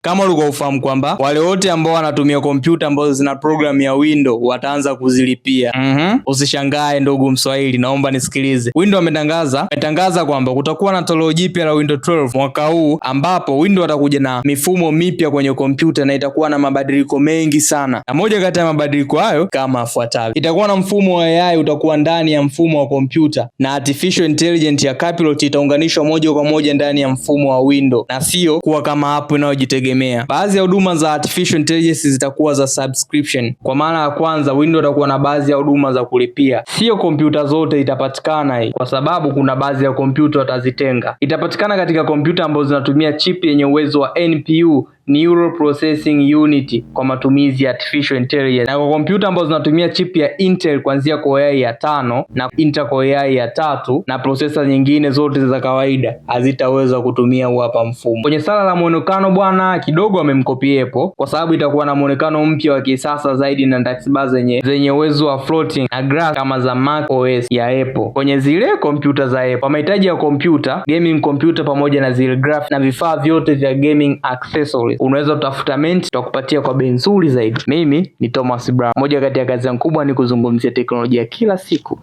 Kama ulikuwa ufahamu kwamba wale wote ambao wanatumia kompyuta ambazo zina program ya Windows wataanza kuzilipia. Usishangae ndugu Mswahili, naomba nisikilize. Windows ametangaza kwamba kutakuwa na toleo jipya la Windows 12 mwaka huu, ambapo Windows watakuja na mifumo mipya kwenye kompyuta na itakuwa na mabadiliko mengi sana, na moja kati ya mabadiliko hayo kama afuatavyo: itakuwa na mfumo wa AI utakuwa ndani ya mfumo wa kompyuta, na artificial intelligence ya Copilot itaunganishwa moja kwa moja ndani ya mfumo wa Windows na sio kuwa kama app inayojitegemea. Baadhi ya huduma za artificial intelligence zitakuwa za subscription. Kwa maana ya kwanza, Windows itakuwa na baadhi ya huduma za kulipia. Sio kompyuta zote itapatikana hii, kwa sababu kuna baadhi ya kompyuta watazitenga. Itapatikana katika kompyuta ambazo zinatumia chip yenye uwezo wa NPU, Neural Processing Unit, kwa matumizi ya artificial intelligence, na kwa kompyuta ambazo zinatumia chip ya Intel kuanzia Core i ya 5 na Intel Core i ya 3 na processor nyingine zote za kawaida hazitaweza kutumia huu hapa mfumo. Kwenye sala la muonekano bwana, kidogo amemcopy Apple kwa sababu itakuwa na muonekano mpya wa kisasa zaidi na taskbar zenye uwezo wa floating na graph kama za Mac OS ya Apple kwenye zile kompyuta za Apple. Kwa mahitaji ya kompyuta, gaming computer pamoja na zile graph na vifaa vyote vya gaming accessories, unaweza kutafuta Ment, tutakupatia kwa bei nzuri zaidi. Mimi ni Thomas Brown. Moja kati ya kazi yangu kubwa ni kuzungumzia teknolojia kila siku.